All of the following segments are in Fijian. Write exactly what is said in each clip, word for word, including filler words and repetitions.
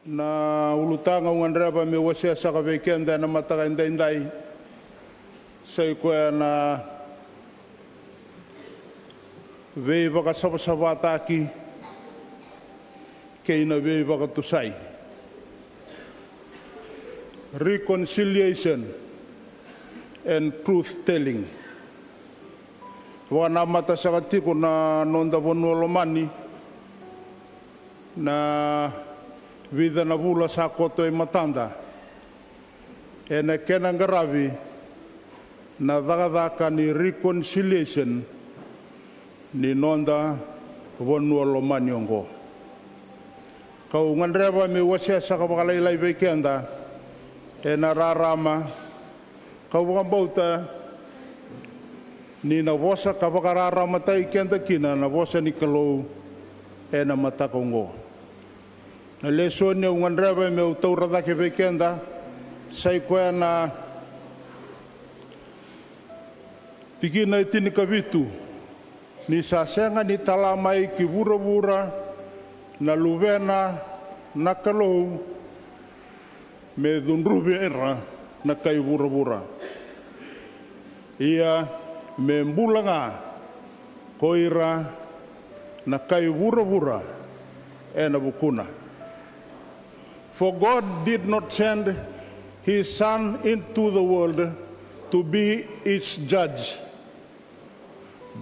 Na ulutaga au gadreva meu wasea saka vei keda ena mataka edaidai, sa i koya na veivakasavasavataki kei na veivakatusai. Reconciliation and truth telling. Vakanamata saka tiko na noda vanua lomani na vica na vula sa koto e matada ena kena qaravi na cakacaka ni reconciliation ni noda vanua lomani oqo. Kau gadreva meu wasea saka vakalailai vei keda ena rarama, kau vakabauta ni na vosa ka vakararamataki keda kina na vosa ni Kalou ena mataka oqo. Na lesoni au gadreva meu taura cake vei keda sa i koya na tikina e tinikavitu: Ni sa sega ni tala mai ki vuravura na Luvena na Kalou me cudruvi ira na kai vuravura, ia me bula ga ko ira na kai vuravura ena vukuna. For God did not send his Son into the world to be its judge,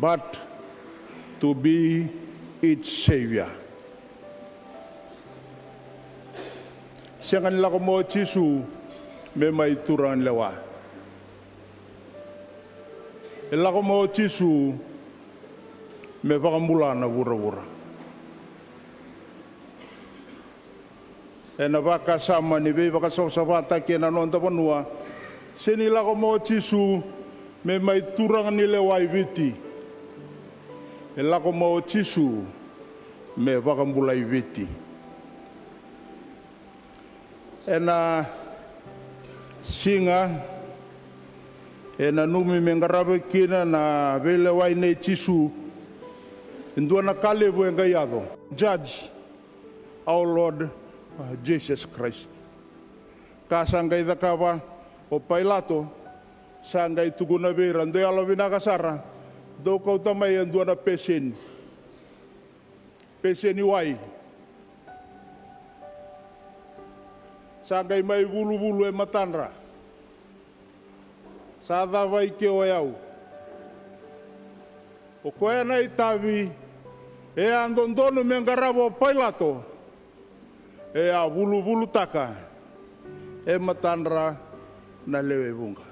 but to be its Savior. Sega ni lako mai o Jisu me mai turaga ni lewa. E lako mai o Jisu me vakabula na vuravura. Ena vakasama ni veivakasavasavataki ena noda vanua, sega ni lako mai o Jisu me mai turaga ni lewa i Viti. E lako mai o Jisu me vakabulai Viti. Ena siga e nanumi me qaravi kina na veilewai nei Jisu, e dua na ka levu e qai yaco. Judge our Lord, uh, Jesus Christ. Ka sa qai cakava o Pailato, sa qai tukuna vei ira, dou yalovinaka sara, dou kauta mai e dua na peseni, peseni wai. Sa qai mai vuluvulu e matadra. Sa cava i ke o yau? O koya na itavi e a dodonu me qarava o Pailato e a vuluvulutaka e matadra na lewe vuqa.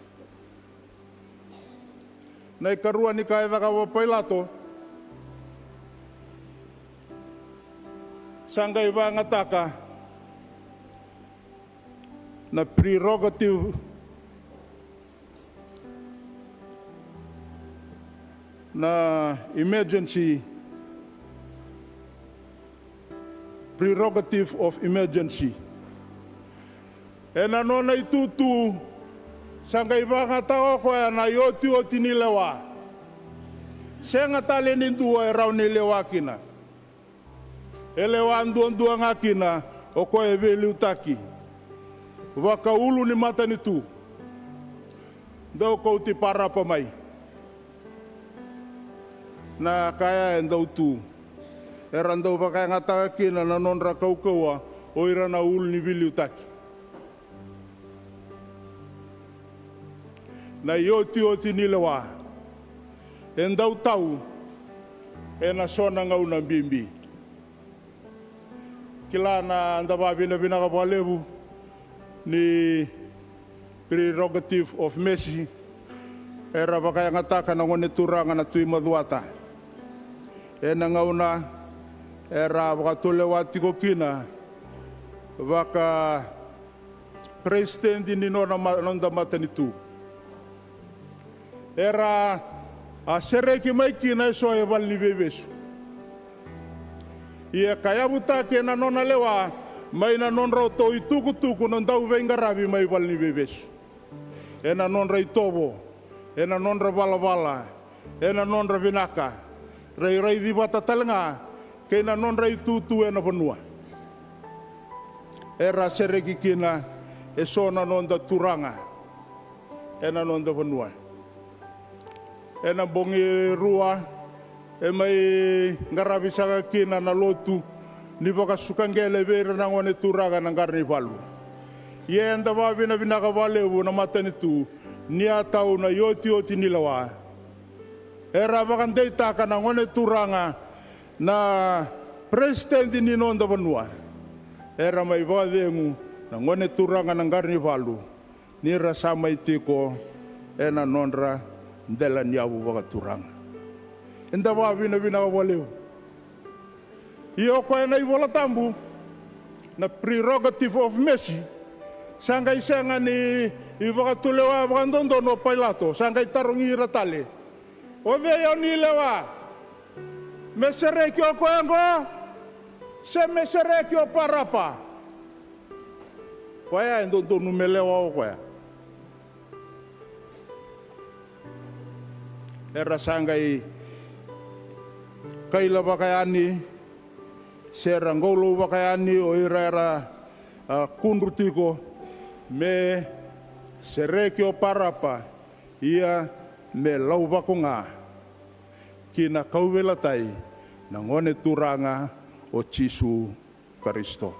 Na ikarua ni ka e cakava o Pailato, sa qai vagataka na prerogative, na emergency, prerogative of emergency. Ena nona itutu, sa qai vagataka o koya na iotioti ni lewa. Sega tale ni dua e rawa ni lewa kina. E lewa duadua ga kina o koya e veiliutaki vakaulu ni matanitu. Dau kauti parapa mai. Na ka ya e dau tu, era dau vakayagataka kina na nodra kaukauwa o ira na ulu ni veiliutaki. Na iotioti ni lewa e dau tau ena so na gauna bibi. Kila na da vavinavinaka vakalevu ni prerogative of mercy era vakayagataka na gone turaga na Tui Macuata ena gauna era vakatulewa tiko kina vaka peresitedi ni nona ma-, noda matanitu. Era a sereki mai kina eso e valeniveivesu. Ia ka yavutaki ena nona lewa mai na nodratou itukutuku na dauveiqaravi mai valeniveivesu. Ena nodra itovo, ena nodra valavala, ena nodra vinaka, rairaici vata tale ga kei na nodra itutu ena vanua. era sereki kina e so na noda turaga ena noda vanua. Ena bogi rua e mai qaravi saka kina na lotu ni vakasuka qele vei ira na gone turaga na qara ni valu. Ia eda vakavinavinaka vakalevu na matanitu ni a tau na iotioti ni lewa. Era vakadeitaka na gone turaga na peresitedi ni noda vanua. Era mai vakacegu na gone turaga na qara ni valu ni ra sa mai tiko ena nodra dela ni yavu vakaturaga. Eda vakavinavinaka vakalevu. Ia o koya na iVola Tabu, na prerogative of mercy, sa qai sega ni vakatulewa vakadodonu o Pailato, sa qai tarogi ira tale, o cei o ni lewa? Me sereki o koya oqo se me sereki o Parapa? Koya e dodonu me lewa o koya. Era sa qai kailavaka yani se ra qaulouvaka yani o ira era a kudru tiko, me sereki o Parapa, ia me lauvako ga ki na kauveilatai na gone turaga o Jisu Karisito.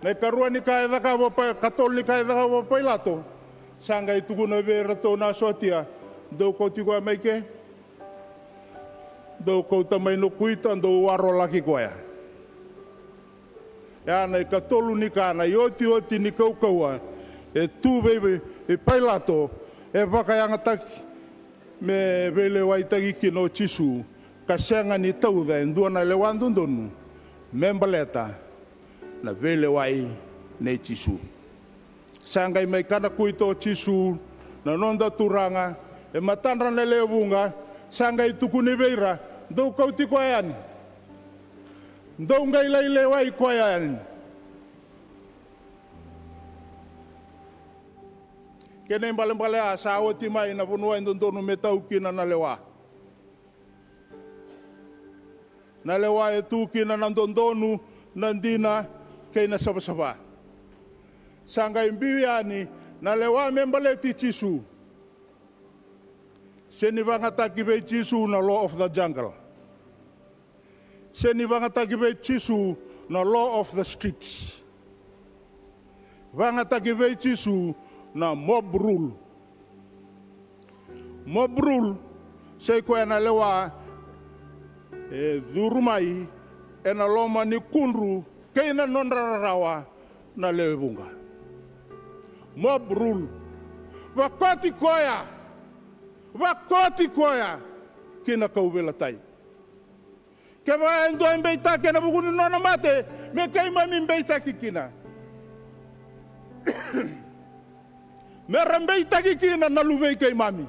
Na ikarua ni ka e cakava o Pai, katolu ni ka e cakava o Pailato, sa qai tukuna vei iratou na sotia, dou kauti koya mai ke, dou kauta mai na kuita, dou warolaki koya. Ya na ikatolu ni ka, na iotioti ni kaukauwa e tu vei, vei Pailato, e vakayagataki me veilewaitaki kina o Jisu, ka sega ni tauca e dua na lewa dodonu me baleta na veilewai nei Jisu. Sa qai mai kana kuita o Jisu na noda Turaga e matadra na lewe vuqa, sa qai tukuni vei ira, dou kauti koya yani, dou qai lai lewai koya yani. Kena ibalebale a sa oti mai na vanua e dodonu me tau kina na lewa. Na lewa e tu kina na dodonu, na dina kei na savasava. Sa qai biu yani na lewa me baleti Jisu. Se ni vagataki vei Jisu na law of the jungle. Se ni vagataki vei Jisu na law of the streets. Vagataki vei Jisu na mob rule. Mob rule, sa i koya na lewa e curu mai ena loma ni kudru kei na nodra rarawa na lewe vuqa. Mob rule. Vakoti koya, vakoti koya ki na kauveilatai. Kevaka e dua e beitaki ena vuku ni nona mate, me keimami beitaki kina. Me ra beitaki kina na luvei keimami.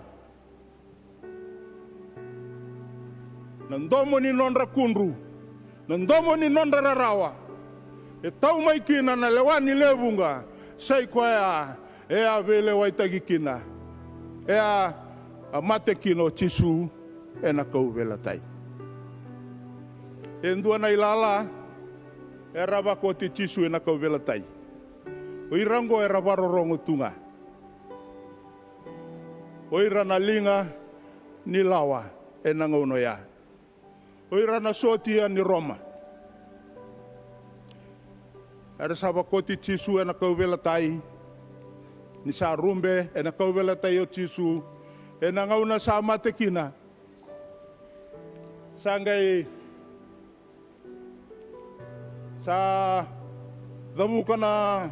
Na domo ni nodra kudru, na domo ni nodra rarawa, e tau mai kina na lewa ni lewe vuqa, sa i koya e a veilewaitaki kina, e a, a mate kina o Jisu ena kauveilatai. E dua na ilala era vakoti Jisu ena kauveilatai. O ira oqo era varorogo tu ga. O ira na liga ni lawa ena gauna oya. O ira na sotia ni Roma. Era sa vakoti Jisu ena kauveilatai. Ni sa rube ena kauveilatai o Jisu, ena gauna sa mate kina, sa qai, sa cavuka na,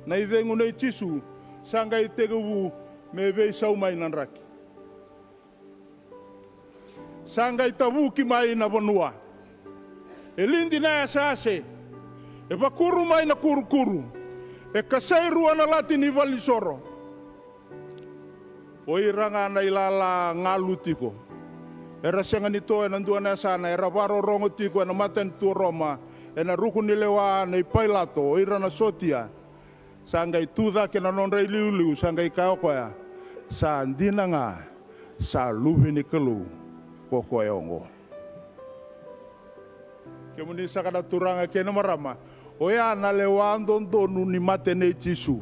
na icegu nei Jisu, sa qai tekivu me veisau mai na draki. Sa qai tavuki mai na vanua. E lidi na yasayasa. E vakuru mai na kurukuru. E kasai rua na lati ni valenisoro. O ira ga na ilala galu tiko. Era sega ni to ena dua na yasana, era varorogo tiko ena matanitu o Roma, ena ruku ni lewa nei Pailato, o ira na sotia. Sa qai tu cake na nodra iliuliu, sa qai kaya o koya, sa dina ga, sa luve ni Kalou ko koya oqo. Kemuni saka na turaga kei na marama, Oya na lewa dodonu ni mate nei Jisu.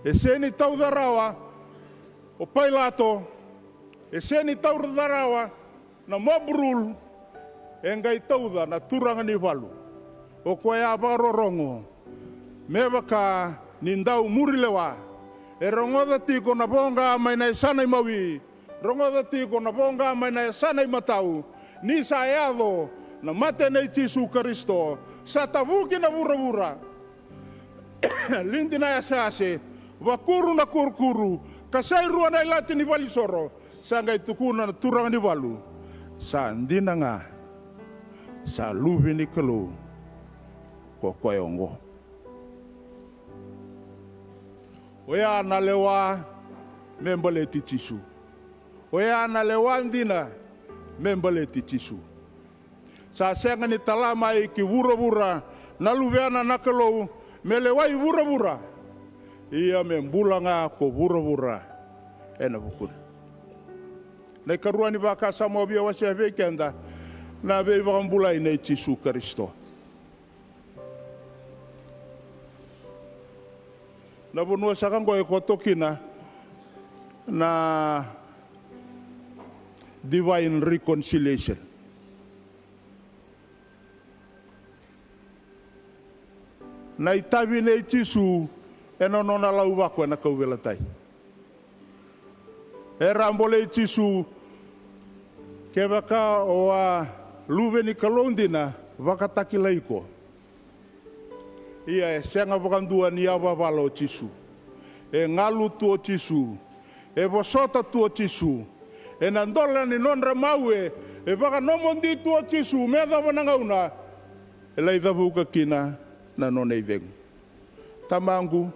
E sega ni tauca rawa o Pailato, e sega ni tauca rawa na mob rule, e qai tauca na turaga ni valu. O koya a vakarorogo me vaka ni dau muri lewa. E rogoca tiko na voqa mai na yasana imawi, rogoca tiko na voqa mai na yasana imatau, ni sa yaco na mate nei Jisu Karisito, sa tavuki na vuravura. Lidi na yaseyase, vakuru na kurukuru, ka sai rua na ilati ni valisoro. Sa qai tukuna na turaga ni valu, sa dina ga, sa Luve ni Kalou ko koya oqo. Oya na lewa me baleti Jisu. Oya na lewa dina me baleti Jisu. Sa sega ni tala mai ki vuravura na Luvena na Kalou me lewai vuravura, ia me bula ga ko vuravura ena vukuna. Na ikarua ni vakasama au via wasea vei keda, na veivakabulai nei Jisu Karisito. Na vanua saka qo e koto kina na divine reconciliation. Na itavi nei Jisu ena nona lauvako ena kauveilatai. Era a bolei Jisu, kevaka o a Luve ni Kalou dina, vakatakilai iko. Ia e sega vakadua ni yavavala o Jisu. E galu tu o Jisu. E vosota tu o Jisu. Ena dola ni nodra mawe, e vakanomodi tu o Jisu me yacova na gauna e lai cavuka kina na nona icegu. Tamaqu,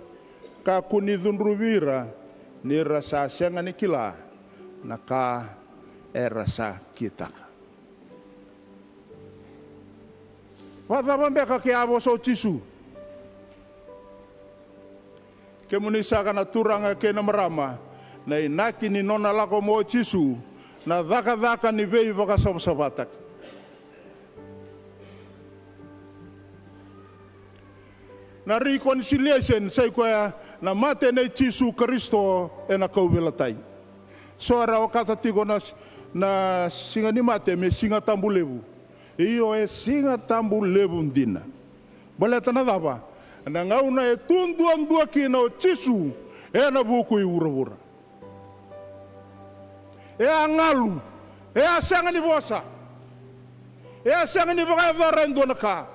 kakua ni cudruvi ira, ni ra sa sega ni kila na ka era sa kitaka. Vakacava beka ke a vosa o Jisu? Kemuni saka na turaga kei na marama, na inaki ni nona lako mai o Jisu, na cakacaka ni veivakasavasavataki. Na reconciliation, sa i koya na mate nei Jisu Karisito ena kauveilatai. So era okata tiko na, na siga ni mate me siga tabu levu. Io, e siga tabu levu dina. Baleta na cava? Na gauna e tu duadua kina o Jisu ena vuku i vuravura. E a galu, e a sega ni vosa, e a sega ni vakayacora e dua na ka.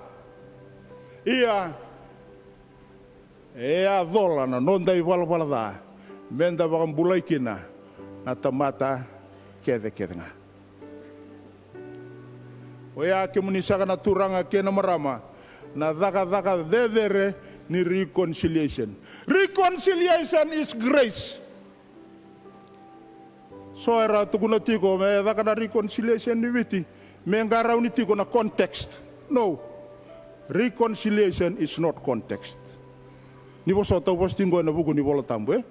Ia, e a cola na noda ivalavala ca, meda vakabulai kina na tamata kecekece ga. Oya, kemuni saka na turaga kei na marama, na cakacaka cecere ni reconciliation. Reconciliation is grace. So era tukuna tiko me caka na reconciliation ni Viti me qarauni tiko na context. No. Reconciliation is not context. Ni vosota, au vosa tiko ena vuku ni Vola Tabu, e?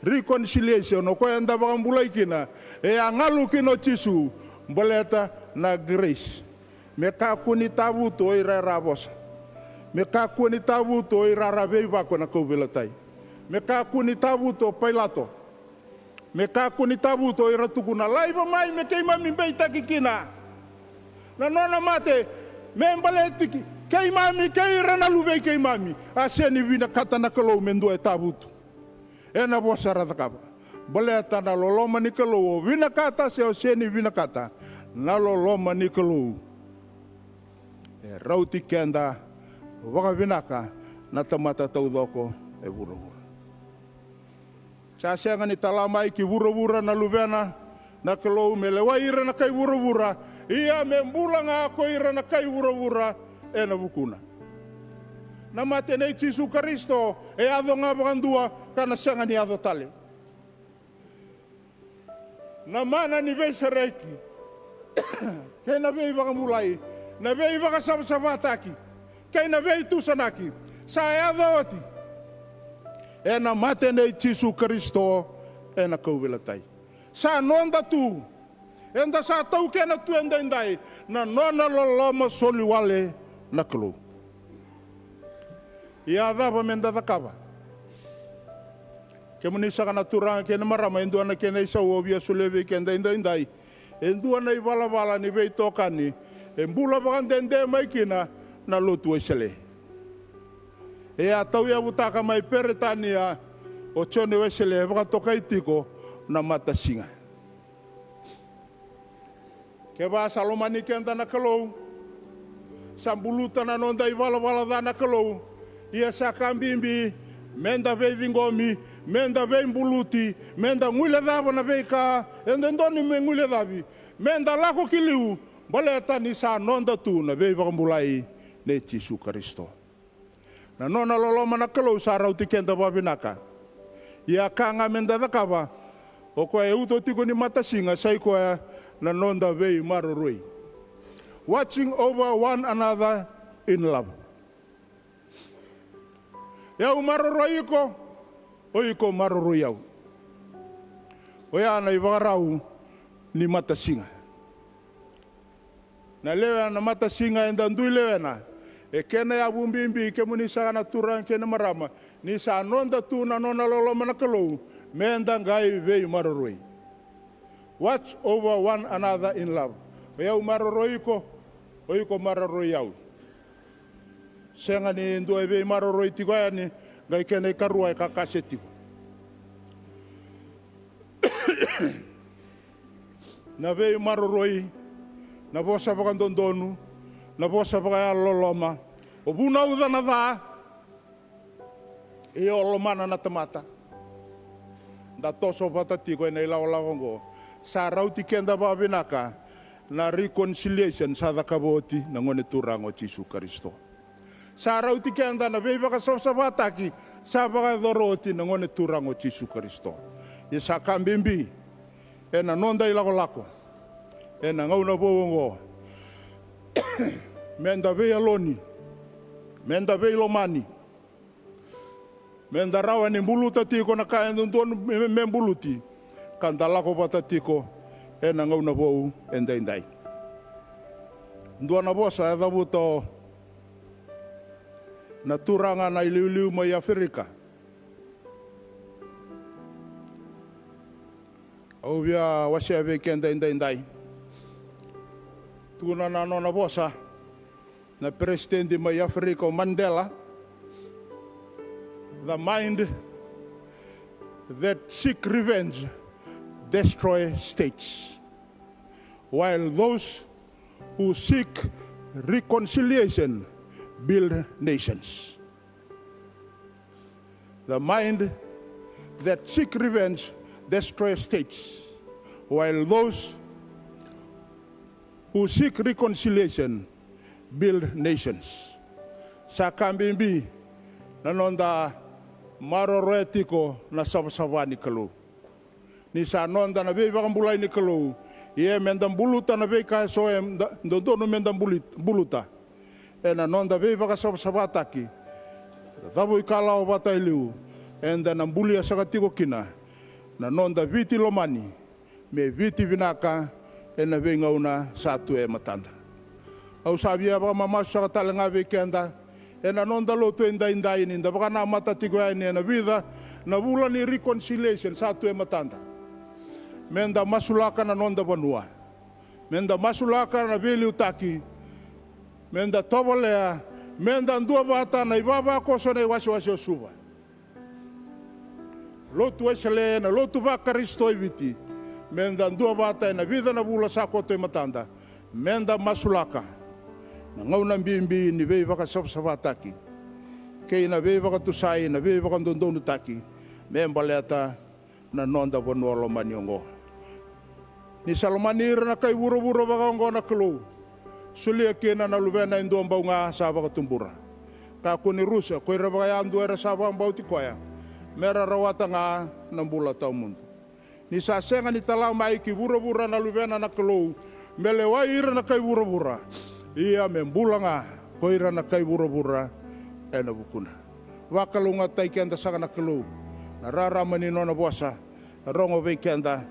Reconciliation, o koya eda vakabulai kina, e a galu kina o Jisu, baleta na grace. Me kakua ni tavutu o ira era a vosa. Me kakua ni tavutu o ira era a veivako ena kauveilatai. Me kakua ni tavutu o Pailato. Me kakua ni tavutu o ira tukuna, laiva mai me keimami beitaki kina. Na nona mate me baleti keimami kei ira na luvei keimami. A sega ni vinakata na Kalou me dua e tavutu ena vosa era cakava. Baleta na loloma ni Kalou, o vinakata se o sega ni vinakata, na loloma ni Kalou e rauti keda vakavinaka na tamata taucoko e vuravura. Sa sega ni tala mai ki vuravura na Luvena na Kalou me lewai ira na kai vuravura, ia me bula ga ko ira na kai vuravura ena vukuna. Na mate nei Jisu Karisito e yaco ga vakadua ka na sega ni yaco tale. Na mana ni veisereki kei na veivakabulai, na veivakasavasavataki kei na veitusanaki sa yaco oti ena mate nei Jisu Karisito ena kauveilatai. Sa noda tu, eda sa taukena tu edaidai na nona loloma soli wale na Kalou. Ia cava me da cakava? Kemuni saka na turaga kei na marama, e dua na kena isau au via solia vei keda edaidai. E dua na ivalavala ni veitokani e bula vakadede mai kina na Lotu Wesele. E a tauyavutaka mai Peritania o Joni Wesele, e vakatokai tiko na Matasiga. Kevaka sa lomani keda na Kalou, sa buluta na noda ivalavala ca na Kalou, ia sa ka bibi me da veiciqomi, me da veibuluti, me da guilecava na veika e dodonu me guilecavi, me da lako ki liu, baleta ni sa noda tu na veivakabulai nei Jisu Karisito. Na nona loloma na Kalou sa rauti keda vakavinaka. Ia ka ga me da cakava, o koya e uto tiko ni Matasiga sa i koya na noda veimaroroi. Watching over one another in love. Au maroroi iko, o iko maroroi au. Oya na ivakarau ni Matasiga. Na lewe na Matasiga eda dui lewena. E kena yavu bibi, kemuni saka na turaga kei na marama, ni sa noda tu na nona loloma na Kalou, me da qai veimaroroi. Watch over one another in love. O yau maroroi iko, o iko maroroi au. Sega ni dua e veimaroroi tiko yani, qai kena ikarua e kakase tiko. Na veimaroroi, na vosa vakadodonu, na vosa vakayalololoma. O vunauca na ca, e o lomana na tamata. Da toso vata tiko ena ilakolako oqo. Sa rauti keda vakavinaka na reconciliation sa cakava oti na Gone Turaga o Jisu Karisito. Sa rauti keda na veivakasavasavataki sa vakayacora oti na Gone Turaga o Jisu Karisito. Ia sa ka bibi ena noda ilakolako ena gauna vou oqo, me da veiyaloni, me da veilomani, me da rawa ni buluta tiko na ka e dodonu me, me buluti, ka da lako vata tiko ena gauna vou edaidai. Dua na vosa e cavuta o na turaga na iliuliu mai Aferika. Au via wasea vei keda edaidai. Tukuna na nona vosa na peresitedi mai Aferika o Mandela: "The mind that seek revenge destroy states, while those who seek reconciliation build nations." The mind that seek revenge destroy states, while those who seek reconciliation build nations. Sa ka bibi na noda maroroya tiko na savasava ni Kalou. Ni sa noda na veivakabulai ni Kalou, ia me da buluta na veika eso e da, dodonu me da buli-, buluta. Ena noda veivakasavasavataki, da cavuikalawa vata e liu, eda na bulia saka tiko kina na noda Viti lomani, me Viti vinaka ena veigauna sa tu e matada. Au sa via vakamamasu saka tale ga vei keda ena noda lotu edaidai, ni da vakanamata tiko yani ena vica na vula ni reconciliation sa tu e matada. Me da masulaka na noda vanua, me da masulaka na veiliutaki, me da tovolea, me da duavata na ivavakoso ena iwasewase o Suva. Lotu Wesele, na lotu vaKarisito e Viti, me da duavata ena vica na vula sa koto e matada, me da masulaka na gauna bibi ni veivakasavasavataki kei na veivakatusai, na veivakadodonutaki, me baleta na noda vanua lomani oqo. Ni sa lomani ira na kai vuravura vakaoqo na Kalou, solia kina na Luvena e dua bau ga sa vakatubura. Kakua ni rusa ko ira vakayadua era sa vakabauti koya, me ra rawata ga na bula tawamudu. Ni sa sega ni tala mai ki vuravura na Luvena na Kalou me lewai ira na kai vuravura, ia me bula ga ko ira na kai vuravura ena vukuna. Vakalougatataki keda saka na Kalou, na rarama ni nona vosa rogo vei keda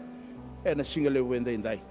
ena siga levu edaidai.